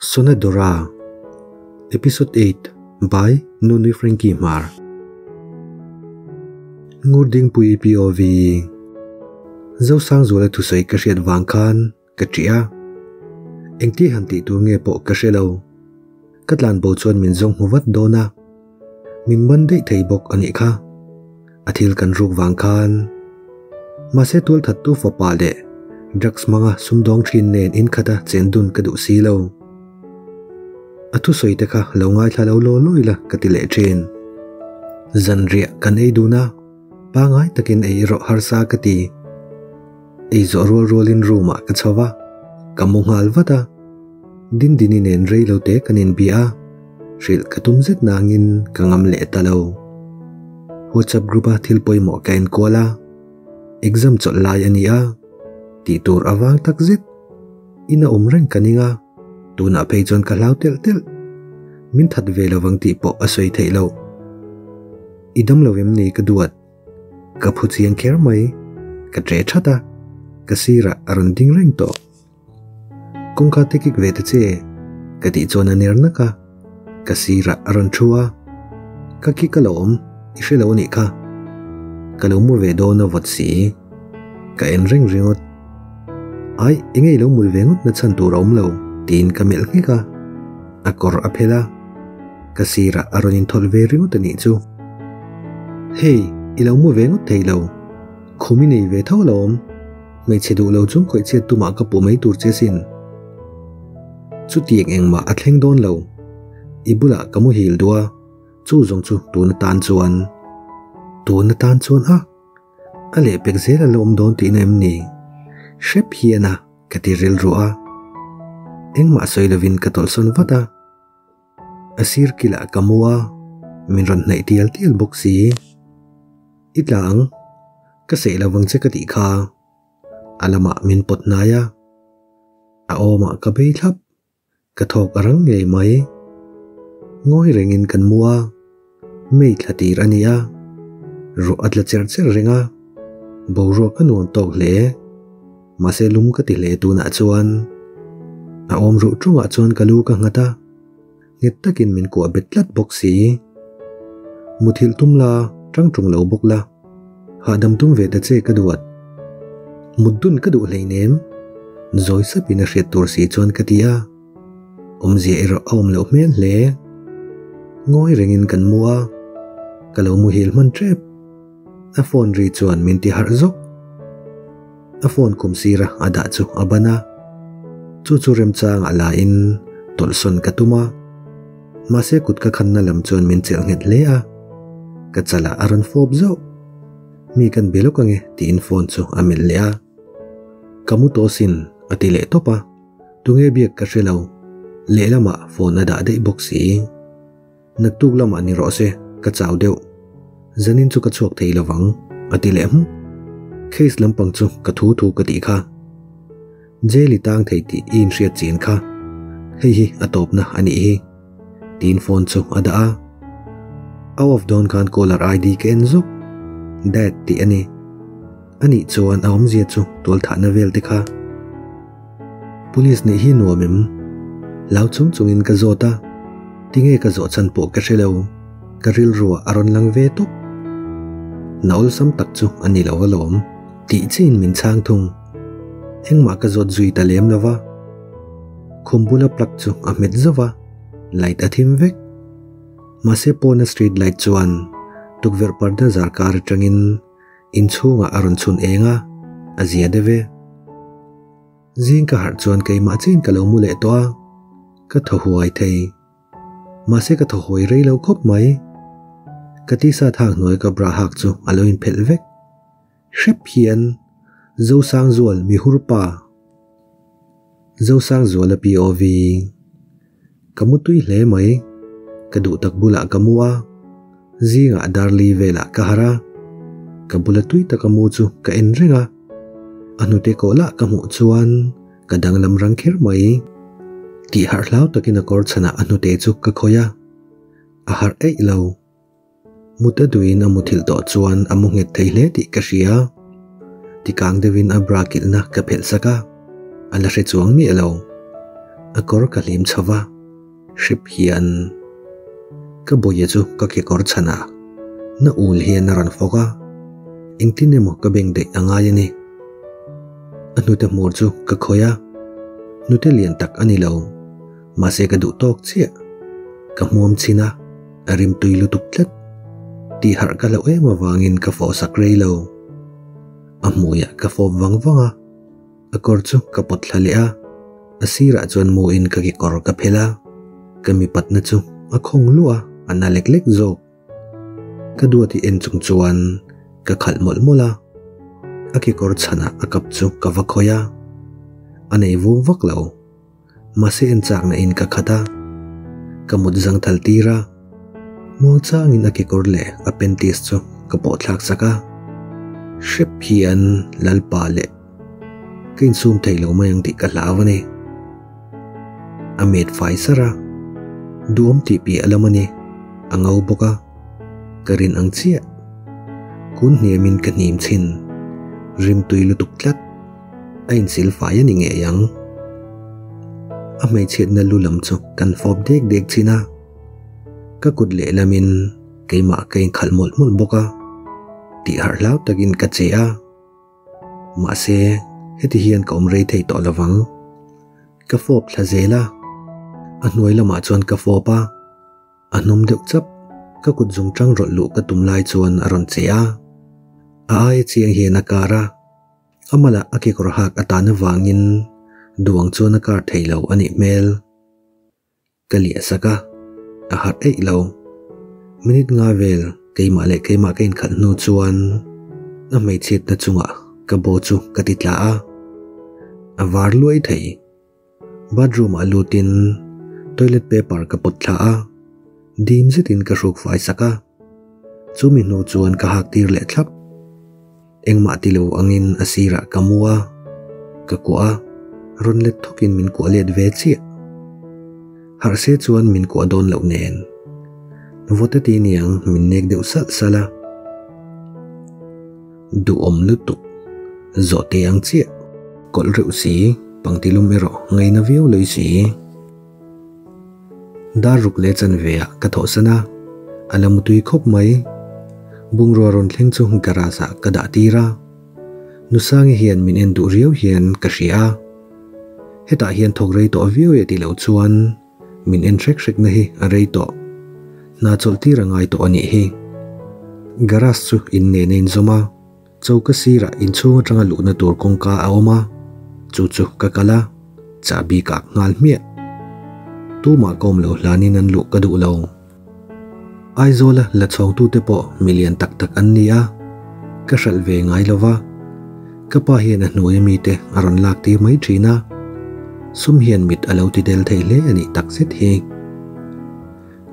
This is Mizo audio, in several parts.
Sonadora Episode 8 by Nunui Frankie Hmar Ngurdingpui POV Zosangzuala thusawi ka hriat vang khan ka ṭih a, engti han tih tur nge pawh ka hre lo. Ka tlanbo chuan min zawng hmu vat dawn a, min ban daih thei bawk a nih kha. A thil kan ruk vang khan. Mahse tualthattu fapa leh drugs hmanga sumdawng thin nen inkhata chen dun ka duh si lo. A thusawi te kha lo ngaithla lo law law ila ka ti leh thin. Zanriah kan ei dun a, pangai takin ei erawh harsa ka ti. Ei zawh rual rualin room ah ka chho va, ka mu nghal vat a. Dindini nen rei lo te kan inbia a, hrilh ka tum zet nangin ka ngam leh ta lo. WhatsApp group a thil pawimawh ka enkual a, exam chawlh lai a ni a, tih tur a vang tak zet. Ina awm reng ka ning a, tunah phei chuan ka hlau telh telh. Min that ve lovang tih pawh a sawi theih loh. I dam lo em ni ka duat? Ka phu chiang kher mai, ka ṭe ṭhat a, ka sirah a rawn ding reng tawh. Kawngka te kik ve ta che, ka tih chuan a ner nak a, ka sirah a rawn thu a, Ka kik a lo awm, i hre lo a nih kha. Ka lo mu ve dawn a vawt si, ka en reng ringawt. Ai, enge i lo mul ve ngawt na chhan tur a awm lo, tiin ka melh nghek a, a kawr a phelh a, ka sirah a rawn inthawlh ve ringawt a nih chu. Hei, i lo mu ve ngawt thei lo, khum i nei ve tho alawm. Hmeichhe duh lo chung khawih chhiat tumah ka puh mai tur che sin. Chutiang engmah a thleng dawn lo. I bulah ka muhil duh a, chu zawng chu tun atan chuan. Tun atan chuan a? A lehpek zel a la awm dawn tihna em ni? Hrep hian a, ka ti rilru a. Engmah sawi lovin ka tawlhsawn vat a. A sir kilah ka mu a, min rawn hnaih tial tial bawk si. I tla ang, ka seh lo vang che ka tih kha. A lamah min pawt hnai a, a awmah ka bei thlap, ka thawk a rang ngei mai. Ngawi rengin kan mu a, mei thla tir a ni a, ruah a tla cher cher reng a, boruak a nuam tawk hle. Mahse lum ka ti hle tunah chuan a awm ruh tungah chuan ka lu ka nghat a, nghet takin min kuah bet tlat bawk si. Muthilh tum la, tang tung lo bawk la, hahdam tum ve ta che ka duat. Mut dun ka duh hleinem, zawi sapin a hriat tur si chuan ka ti a, awmzia erawh a awm loh hmel hle. Ngawi rengin kan mu a, ka lo muhil hman tep. A phone ri chuan min ti harh zawk. A phone kum sira a dah chu a ban a, chu chu remchang a la in tawlhsawn ka tum a, mahse kut ka khanna lam chuan min chelh nghet hle a, ka chalah a rawn fawp zauh. Mi kan be lawk ange tiin phone chu a melh leh a, ka mu tawh sin a ti leh tawp a, tunge biak ka hre lo, lehlamah phone a dah daih bawk si. Naktuk lamah ni rawh se, ka chau deuh. Zanin chu ka chhuak thei lovang, a ti leh hmuk. Case lampang chu ka thu thu ka tih kha. Jail i tang thei tih i inhriat chian kha. Hei hi a tawpna a nih hi. Tiin phone chu a dah a. A off dawn khan caller ID ka en zuk. Dad tih a ni. Anih chuan a awmzia chu tualthahna vel te kha. Police nih hi nuam em? Hlau chung chungin ka zawt a, tinge ka zawh chhan pawh ka hre lo, ka rilruah a rawn lang ve tawp. Na awlsam tak chu a ni lo alawm, tih chiin min chhang thung. Engmah ka zawt zui ta lem lo va. Khum bula plug chu a hmet zauh a, light a thim vek. Mahse pawna street light chuan tukverh parda zar kar atangin Inchhungah a rawn chhun eng a, a zia deuh e. Zing ka harh chuan keimah chiin ka lo mu leh tawh a, ka thaw huai thei. Mahse ka thaw huai rei lo khawp mai. Ka tisa thak hnuai ka bra hak chu a lo inphelh vek. Hrep hian Zosangzual mi hur pa. Zosangzuala POV. Ka mu tui hle mai. Ka duh tak bulah ka mu a, zingah darli velah ka harh a. Ka bula tui taka mu chu ka en reng a, a hnute kawh lah ka hmuh chuan ka danglam rang kher mai. Tih harh hlau takin a kawr chhanah a hnute chu ka khawih a, a harh eih lo. Mut a duhin a muthilh tawh chuan a mu nghet thei hle tih ka hria. Tikang deuhin a bra kilhna ka phelh sak a, a la hre chuang miah lo. A kawr ka hlim chho va, hrep hian ka bawia chu ka kekawr chhanah na ul hian a rawn fawk a, engtin emaw ka beng daih a ngai a ni. A hnute hmur chu ka khawih a, hnute lian tak a ni lo, mahse ka duh tawk chiah. Ka hmuam chhin a, a rim tui lutuk tlat. Tih harh ka hlauh em avangin ka fawh sak rei lo. A hmuiah ka fawp vang vang a. A kawr chu ka pawt thla leh a, a sirah chuan muin ka kekawr ka phelh a, ka mipatna chu a khawng luah a, a na lek lek zawk. Ka duati en chung chuan ka khalh mawlh mawlh a, a kekawr chhanah a kap chu ka va khawih a, a nei vung vak lo. Mahse en chakna in ka khat a, ka mut zang thal tir a, muang changin a kekawr leh a panties chu ka pawh thlak sak a, hrep hian Lalpa leh ka insum thei lo mai ang tih ka hlau a ni. A met fai sar a, duhawm tih piah lam a ni, a ngo bawk a, ka rin ang chiah. Kun hniamin ka hnim chhin, rimtui lutuk tlat. A insil fai a ni ngei ang. A hmeichhiatna lu lam chu kan fawp dek dek chin a, ka kut lehlamin keimah ka inkhalh mawlh mawlh bawk a, tih harh hlau takin ka che a. Mahse, heti hian ka awm rei thei tawh lovang. Ka fawp thla zel a, a hnuai lamah chuan ka fawp a. A hnawm deuh chap, ka kut zung tang rawlh luh ka tum lai chuan a rawn che a. A aia chiang hian a kar a, a malah a kekawr hak a tan avangin duang chuan a kar thei lo a nih hmel. Ka liah sak a, a harh eih lo. Minute nga vel keimah leh keimah ka inkhalh hnu chuan a hmeichhiatna chungah ka baw chu ka ti tla a, a var luai thei. Bathroom ah lutin toilet paper ka pawt thla a, dim zetin ka hruk fai sak a. Chumi hnu chuan ka hak tir leh thlap. Engmah ti lo angin a sirah ka mu a, ka kuah a, rawn let thawkin min kuah let ve chiah. Harh se chuan min kuah dawn loh nen. Vawte ti niang min nek deuh salh salh a. Duhawm lutuk. Zawhte ang chiah. Kawlh reuh si, pangtilum erawh ngaina viau lei si. Dar ruk leh chanve ah ka thawhsan a, a la mutui khawp mai. Bungrua rawn thleng chu garage ah ka dah tir a. Nusangi hian min en duh riau hian ka hria a. Hetah hian thawk rei tawh viau e tih loh chuan Min en hrek hrek na hi a rei tawh. Hna chawlh tir a ngai tawh a nih hi. Garage chu in nen a inzawm a, choka sirah inchhung atanga luhna tur kawngka a awm a, chu chu ka kal a, chahbi kak nghal hmiah. Tumah ka awm lo hlanin an luh ka duh lo. Aizawla la chhawngtute pawh milian tak tak an ni a, ka hralh ve ngai lo va. Ka pa hian a hnuaia mite a rawn lak tir mai thin a, sum hian mit a lo ti del thei hle a nih tak zet hi.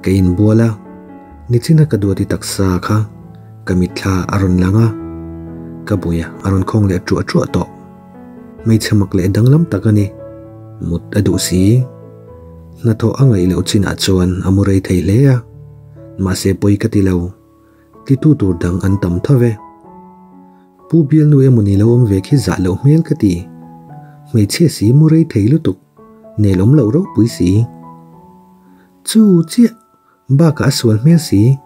Ka inbual a, nichina ka duati taksa kha ka mitthla a rawn lang a, ka buia a rawn khawng leh ṭuah ṭuah tawh. Hmeichhe mak leh danglam tak a ni. Mut a duh si. Hnathawh a ngaih loh chinah chuan a mu rei thei hle a, mahse pawi ka ti lo. Titu tur dang an tam tho ve. Pu Bialnu emaw ni lo awm ve khi zah loh hmel ka ti. Hmeichhia si mu rei thei lutuk, nel awm loh ropui si. Chu chiah, bakah a sual hmel si,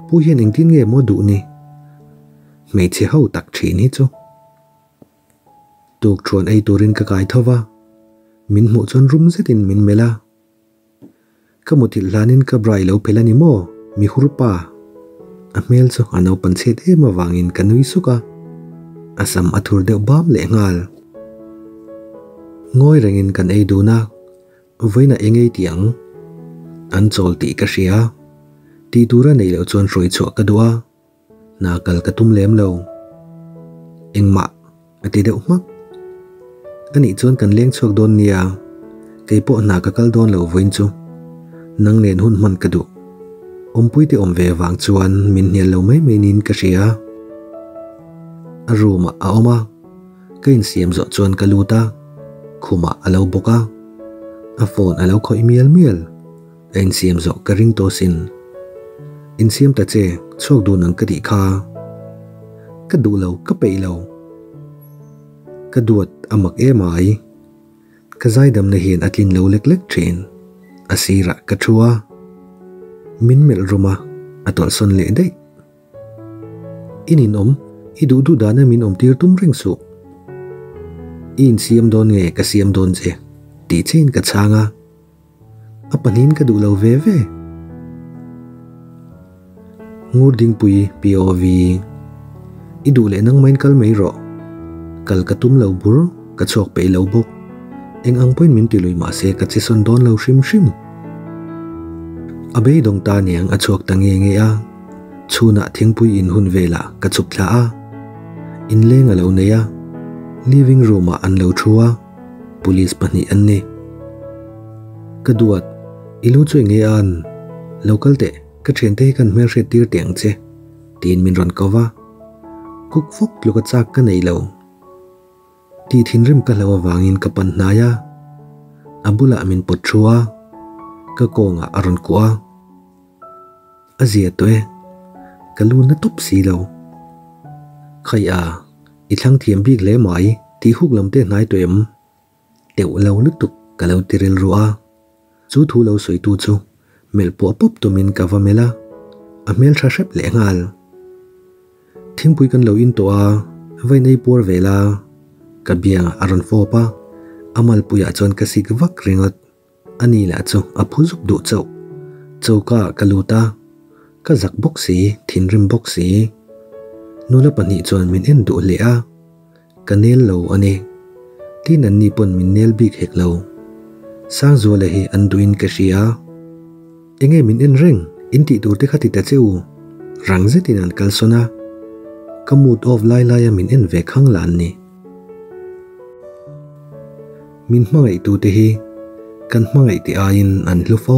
Pu hian engtin nge maw duh ni? Hmeichhe ho tak thin hi chu. Tukṭhuan ei turin ka kai tho va, min hmuh chuan rum zetin min melh a. Ka muthilh hlanin ka bra i lo phelh a ni maw, mi hur pa? A hmel chu a naupan chhet em avangin ka nui suk a, a sam a thur deuh bam leh nghal. Ngawi rengin kan ei dun a, vawiinah eng ei tih ang? An chawl tih ka hria, tih tura neih loh chuan hruai chhuah ka duh a. Hna kal ka tum lem lo. Engmah a ti deuh hmak. Anih chuan kan leng chhuak dawn nia, kei pawh hna ka kal dawn lo vawiin chu. Nang nen hun hman ka duh. Awmpuite awm ve vang chuan min hnial lo mai mai niin ka hria. A room ah a awm a, ka insiam zawh chuan ka lut a, khumah a lo bawk a, a phone a lo khawih mial mial. A insiam zawh ka ring tawh sin. Insiam ta che, chhuak dun ang ka tih kha. Ka duh lo, ka peih lo. Ka duat a mak em ai. Ka zaidamna hian a tlin lo lek lek thin. A sirah ka thu a. Min melh rum a, a tawlhsawn leh daih. I ninawm, i duh duh dana min awmtir tum reng suh. I insiam dawn nge ka siam dawn che? tih chein ka chhang a. A pahnihin ka duh lo ve ve. Ngurdingpui POV I duh leh nangmain kal mai rawh. Kal ka tum lo bur, ka chhuak peih lo bawk. Eng ang pawhin min ti lui mah se ka che sawn dawn lo hrim hrim. A beidawng ta niang a chhuak ta nge nge a. Chhunah thingpui in hun velah ka chhuk thla a. Inleng a lo nei a. Living room ah an lo thu a. Police pahnih an ni. Ka duat, i lu chu enge an? Lo kal teh, ka thiante hi kan hmelhriat tir teh ang che, tiin min rawn ko va. Kuk fawk tluk a chak ka nei lo. Tih thinrim ka hlo avangin ka pan hnai a, a bulah min pawt thu a, ka kawngah a rawn kuah a. A zia tawh e, ka lu na tawp si lo. Khai a, i thlang thiam bik hle mai, tih huk lam te hnai tawh em? Teuh lo lutuk ka lo ti rilru a, chu thu lo sawitu chu melh puah pawp tumin ka va melh a, a hmeltha hrep leh nghal. Thingpui kan lo in tawh a, vain ei puar ve la, ka biangah a rawn fawp a, a malpuiah chuan ka sik vak ringawt. A ni lah chu a phu zuk duh chauh. Choka ah ka lut a, ka zak bawk si, thinrim bawk si. Nula pahnih chuan min en duh hle a, ka nel lo a ni. Tin an ni pawn min nel bik hek lo. Sangzuala hi an duhin ka hria. Enge min en reng, in tih tur te kha ti ta che u. Rang zetin an kalsawn a, ka mood off lai laia min en ve khang lah an ni. Min hmangaihtute hi kan hmangaih tih aiin an hlu fo.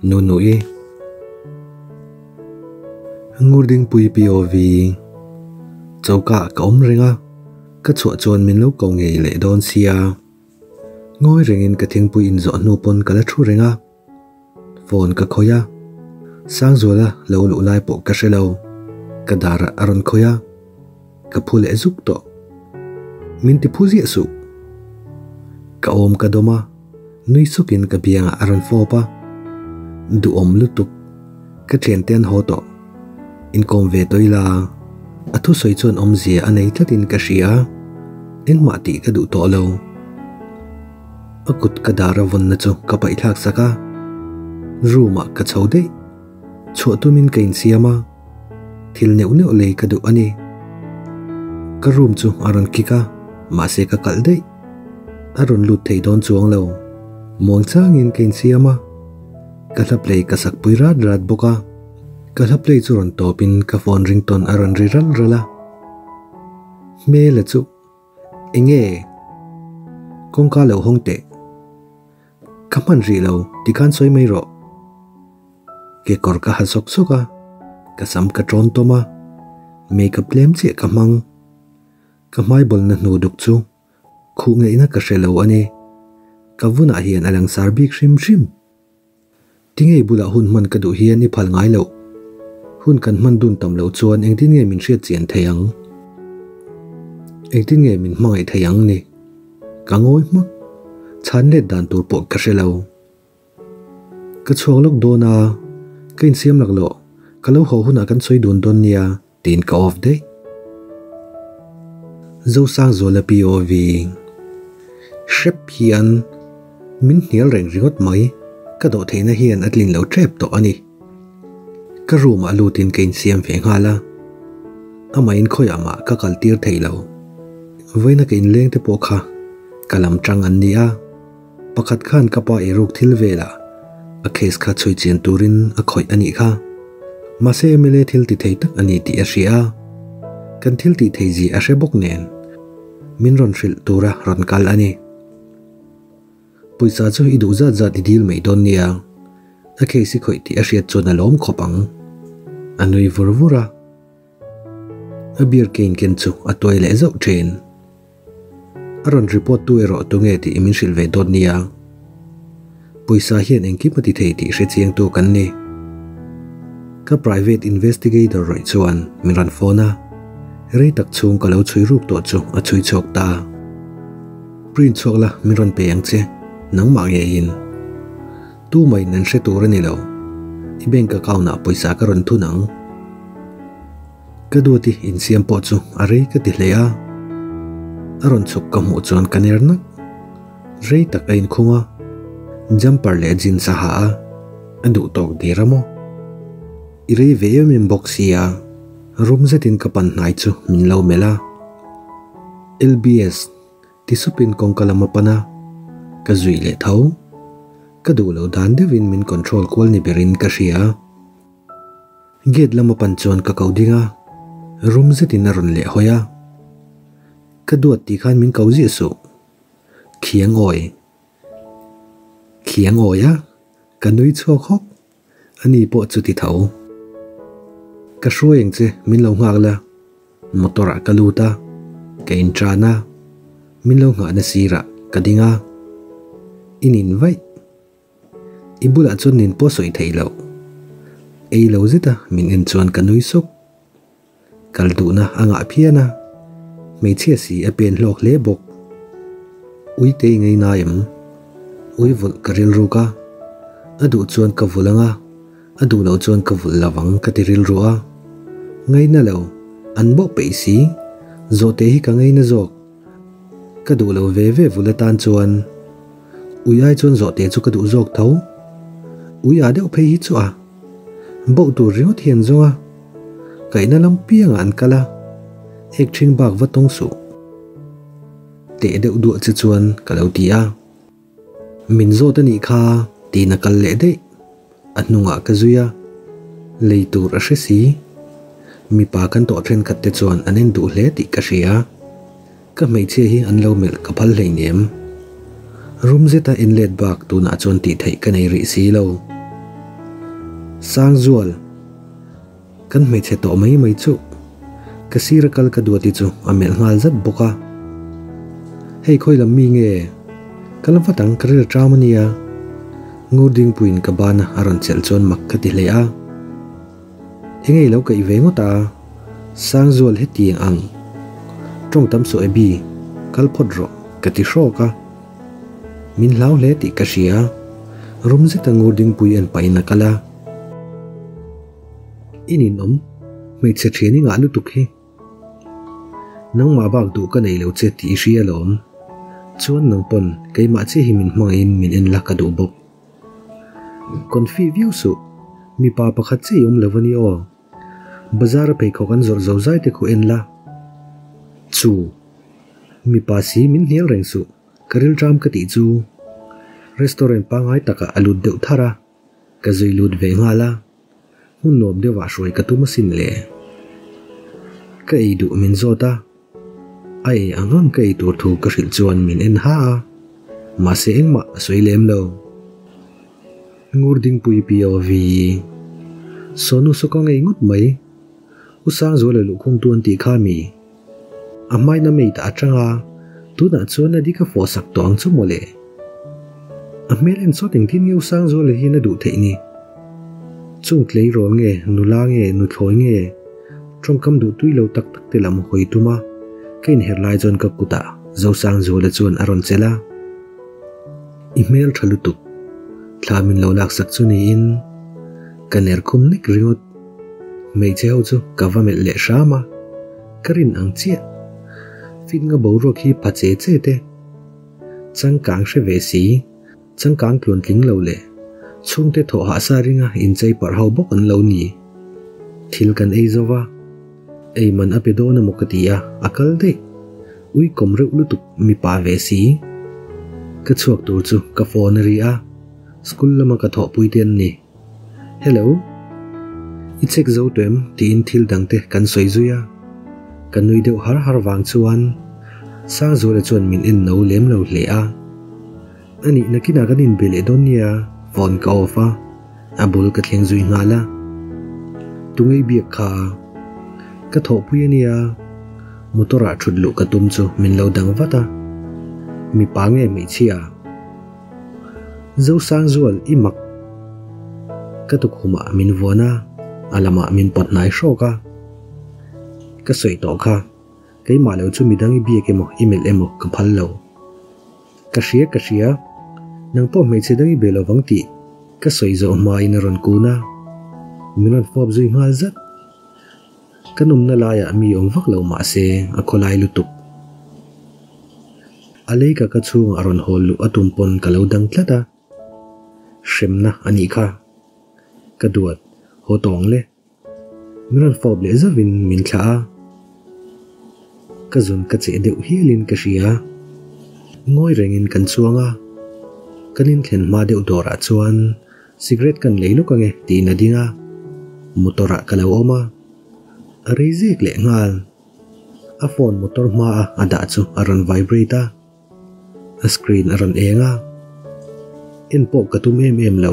Nunui. Ngurdingpui POV. Choka ah ka awm reng a, ka chhuah chuan min lo ko ngei leh dawn sia. Ngawi rengin ka thingpui inzawh hnu pawn ka la thu reng a. Phone ka khawih a, Sangzuala lo luh lai pawh ka hre lo. Ka darah a rawn khawih a, ka phu leh zuk tawh. Min ti phu ziah suh. Ka awm ka dawm a, nui sukin ka biangah a rawn fawp a. Duhawm lutuk. Ka thiante an haw tawh. Inkawm ve tawh ila, a thusawi chuan awmzia a nei tlatin ka hria. Engmah tih ka duh tawh lo. A kut ka dar a vawnna chu ka paihthlak sak a, room ah ka chho daih. Chhuah tumin ka insiam a, thil neuh neuh lei ka duh a ni. Ka room chu a rawn kik a, mahse ka kalh daih. A rawn lut thei dawn chuang lo. Muang changin ka insiam a, ka hla play ka sak pui rat rat bawk a. Ka hla play chu rawn tawpin ka phone ringtone a rawn ri ral ral a. Hmela chu. Enge? Kawngka lo hawng teh. Ka hman rih lo, tikhan sawi mai rawh. Kekawr ka ha sawk sawk a, ka sam ka tawn tawm a, makeup tlem chiah ka hmang. Ka hmai bawlna hnu duk chu khuh ngeihna ka hre lo a ni. Ka vunah hian a langsar bik hrim hrim. Tinge i bulah hun hman ka duh hian i phal ngai loh? Hun kan hman dun tam loh chuan engtin nge min hriat chian thei ang? Engtin nge min hmangaih thei ang ni? Ka ngawi hmak. Chhan let dan tur pawh ka hre lo. Ka chhuak lawk dawn a, ka insiam laklawh. Ka lo haw hunah kan sawi dun dawn nia. Tiin ka off daih. Zosangzuala POV hrep hian min hnial reng ringawt mai, ka dawh theihna hian a tlin lo tep tawh a ni. Ka room ah lutin ka insiam ve nghal a, amah in khawiah mah ka kal tir thei lo. Vawiina ka inleng te pawh kha ka lam tang an ni a. Pakhat khan ka pa eiruk thil velah a case kha chhui chian turin a khawih a nih kha. Mahse mla thil ti thei tak a ni tih a hria a, kan thil tih thei zia a hre bawk nen min rawn hrilh tura rawn kal a ni. Pawisa chu i duh zat zat i dil mai dawn nia, a case i khawih tih a hriat chuan a lawm khawp ang. A nui vur vur a. A beer cane ken chu a tuai leh zauh thin. A rawn report tu erawh tunge tih min hrilh ve dawt nia. Pawisa hian engkim a ti thei tih hre chiang tu kan ni. Ka private investigator rawih chuan min rawn phone a, rei tak chhung ka lo chhui ruk tawh chu a chhui chhuak ta. Print chhuak la min rawn pe ang che, nangmah ngeiin. Tumah-in an hre tur a ni lo. I bank account-ah pawisa ka rawn thun ang. Ka duati insiam pawh chu a rei ka ti hle a. A rawn chhuk ka hmuh chuan ka ner nak. Rei tak a inkhung a, jumper leh jeans a ha a, a duh tawk der a maw? I rei ve em em bawk sia, rum zetin ka pan hnai chu min lo melh a. LBS, ti supin kawngka lam a pan a, ka zui leh tho. Ka duh loh dan deuhin min control kual ni berin ka hria. Gate lam a pan chuan ka ko ding a, rum zetin a rawn leh hawi a. Ka duat tih khan min ko ziah suh. Khiang awi. Khiang awi a, ka nui chhuak hawk. Ani pawh chu ti tho. Ka hruai ang che, min lo nghak la. Motor ah ka lut a, ka intan a, min lo nghahna sirah ka ding a. I nin vaih. I bulah chuan nin pawh sawi theih loh. Ei lo zet a min en chuan ka nui suk. Kal duhna a ngah phian a, hmeichhia si a pen hlawk hle bawk. Ui te i ngei nai em? Ui vulh ka rilruk a, a duh chuan ka vulh ang a, a duh loh chuan ka vulh lo ang ka ti rilru a. Ngaina lo, an bawh peih si, zawhte hi ka ngaina zawk. Ka duh lo ve ve vul atan chuan ui ai chuan zawhte chu ka duh zawk tho. Ui ah deuh phei hi chu a boh tur ringawt hi an zawng a, kaihna lam piangah an kal a, ek ṭhing bak va tawng suh. Teh deuh duah che chuan ka lo ti a. Min zawt a nih kha tiin a kal leh daih. A hnungah ka zui a, lei tur a hre si. Mipa kan tawh thenkhat te chuan an en duh hle tih ka hria. Ka hmeichhia hi an lo melh ka phal hleinem. Rum zeta en let bak tunah chuan tih theih ka nei rih si lo. Sangzual. Kan hmeichhe tawh mai mai chuh. Ka sir a kal ka duati chu a melh nghal zat bawk a. Hei khawi lam mi nge? Ka la vat ang ka ril ṭam a nia. Ngur dingpuiin ka bana a rawn chelh chuan mak ka ti hle a. Enge i lo kaih ve ngawt a? Sangzual hetiang ang. Ṭawng tam suh Abby, kal phawt rawh ka ti hrawk a. Min hlau hle tih ka hria. Rum zeta ngur dingpui en pahin a kal a. I ninawm, hmeichhe thian i ngah lutuk hi. Nangmah bak duh ka nei lo che tih i hria alawm. Chuan nang pawn keimah chiah hi min hmangaihin min en la ka duh bawk. Confi viau suh, mipa pakhat chiah i awm lo a ni aw. Bazar a pheikhawk an zawrh zo zai te khu en la. Chu. Mipa si min hnial reng suh, ka rilṭam ka tih chu. Restaurant pangngai takah a lut deuh thar a. Ka zui lut ve nghal a, hmun nuam deuhah hruai ka tum asin le. Ka ei duh min zawt a, a ei ang ang ka ei tur thu ka hrilh chuan min en ha a, mahse engmah a sawi lem lo. Ngur Dingpui POV. Sawnu saw ka ngei ngawt mai. U Sangzuala luhkhungtu an tih kha mi? A hmaina mate a tang a, tunah chuan a dik a fawh sak tawh ang chu mawle. A hmel en sawt engtin nge U Sangzuala hian a duh theih ni? Chung tleirawl nge, nula nge, nuthlawi nge, tawngkam duh tui lo tak tak te lam hawi tum a, ka inher lai chuan ka kutah Zosangzuala chuan a rawn chelh a. I hmel tha lutuk, thla min lo laksak chu niin ka ner khum nek ringawt. Hmeichhe ho chu ka va melh leh hram a, ka rin ang chiah. Fitnga boruak hi pha che che te. Changkang hre ve si, changkang tluan tling lo leh chhungte thawh hah sa ringa inchei parh ho bawk an lo ni. Thil kan ei zo va, ei man a pe dawn emaw ka ti a, a kal daih. Ui kawm reuh lutuk mipa ve si. Ka chhuak tur chu ka phone a ri a, school lama ka thawhpui te an ni. Hello. I check zo tawh em? tiin thil dang te kan sawi zui a. Ka nui deuh har har vang chuan Sangzuala chuan min en no lem lo hle a. A nih nakinah kan inbe leh dawn nia, phone ka off a, a bul ka thleng zui nghal a. Tungei biak kha ka thawhpui a nia, motor ah thut luh ka tum chu min lo dang vat a. Mipa nge hmeichhia? Zosangzual i mak ka tukhumah min vuan a, a lamah min pawt hnai hrawk a. Ka sawi tawh kha, keimah lo chu midang i biak emaw i melh emaw ka phal lo. Ka hria ka hria, nang pawh hmeichhe dang i be lovang tih ka sawi zawh hmain a rawn kun a, min rawn fawp zui nghal zat. Ka nawmna laiah mi awm vak lo mah se a khawlai lutuk. A lei ka ka chhungah a rawn hawl luh a tum pawn ka lo dang tlat a, hremna a nih kha. Ka duat, haw tawng le. Min rawn fawp leh zauhin min thlah a, ka zun ka cheh deuh hialin ka hria. Ngawi rengin kan chuang a, kan inthlen hma deuh dawrah chuan cigarette kan lei lawk ange tiin a ding a, motor ah ka lo awm a, a rei zek leh nghal. A phone motor hmaa a dah chu a rawn vibrate a. A screen a rawn eng a, en pawh ka tum em em lo.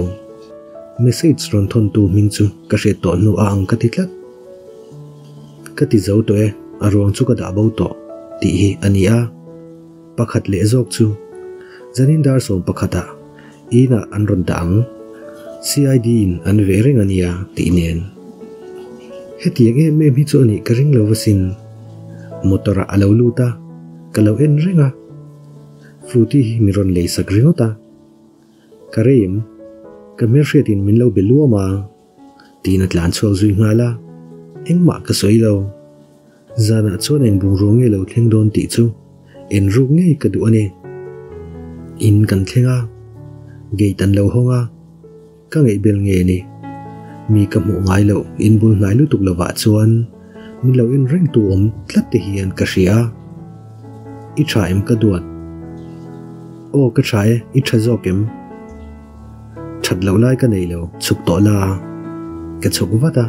Message rawn thawntu hming chu ka hriat tawh hnu a ang ka ti tlat. Ka ti zo tawh e, a ruang chu ka dah bo tawh tih hi a ni a. Pakhat leh zawk chu zanin dar 11ah inah an rawn dah ang, CID in an veh reng a nia tih nen. Hetiang em em hi chu a nih ka ring lo asin. Motor ah a lo lut a. Ka lo en reng a, Frooti hi min rawn lei sak ringawt a. Ka rei em? Ka hmelhriatin min lo be luam a, tiin a tlan chhuak zui nghal a. Engmah ka sawi lo. Zanah chuan eng bungrua nge lo thleng dawn tih chu en ruk ngei ka duh a ni. In kan thleng a, gate an lo hawng a. Ka ngaihbel nge ni? Mi ka hmuh ngai loh in bul hnai lutuk lovah chuan min lo en reng tu awm tlat te hian ka hria. I tha em ka duat? Aw ka tha e, i tha zawk em? That loh lai ka nei lo, chhuk tawh la. Ka chhuk vat a,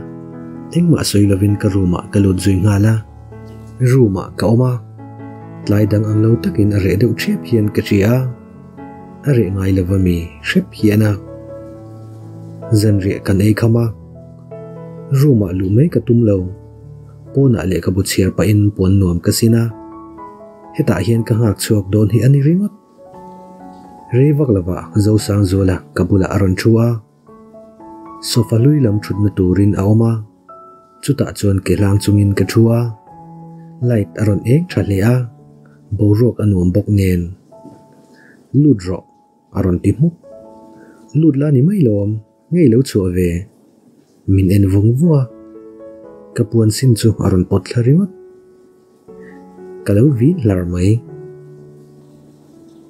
engmah sawi lovin ka room ah ka lut zui nghal a. Room ah ka awm a, tlai dang ang lo takin a reh deuh ṭhiap hian ka hria. A reh ngai lo va mi hrep hian a. Zanriah kan ei kham a, room ah luh mai ka tum lo. Pawnah lehkhabu chhiar pahin puan nuam ka sin a, hetah hian ka nghak chhuak dawn hi a ni ringawt. Rei vak lovah Zosangzuala ka bulah a rawn thu a, sofa hlui lam thutna turin a awm a, chutah chuan ke hlang chungin ka thu a, light a rawn eng tha hle a, boruak a nuam bawk nen. Lut rawh, a rawn ti hmuk. Lut la ni mai lawm, ngei lo chhuah ve. Min en vung vung a, ka puan sin chu a rawn pawt thla ringawt. Ka lo vin hlar mai.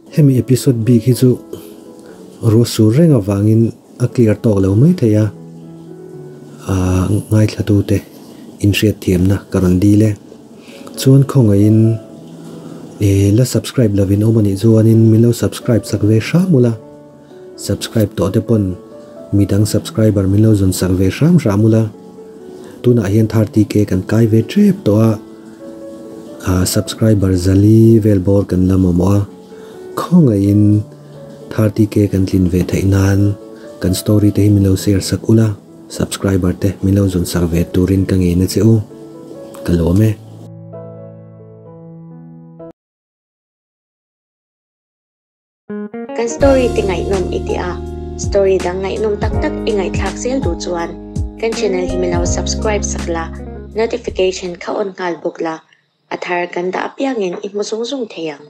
Hemi episode bik hi chu ruah sur reng avangin a clear tawk lo mai thei a, aah ngaithlatute inhriatthiamna ka rawn dil e. Chuan khawngaihin eh la subscribe lovin awm anih chuanin min lo subscribe sak ve hram ula, subscribe tawh te pawn midang subscriber min lo zawn sak ve hram hram ula, tunah hian 30k kan kai ve tep tawh a, ah subscriber zali vel bawr kan la mamawh a, khawngaihin 30k kan tlin ve theih nan kan story te hi min lo share sak ula. Subscriber te min lo zawn sak ve turin ka ngen a che u. Ka lawm e. Kan story te ngaihnawm i ti a, story dang ngaihnawm tak tak i ngaihthlak zel duh chuan kan channel hi min lo subscribe sak la, notification kha on nghal bawk la, a thar kan dah apiangin i hmu zung zung thei ang.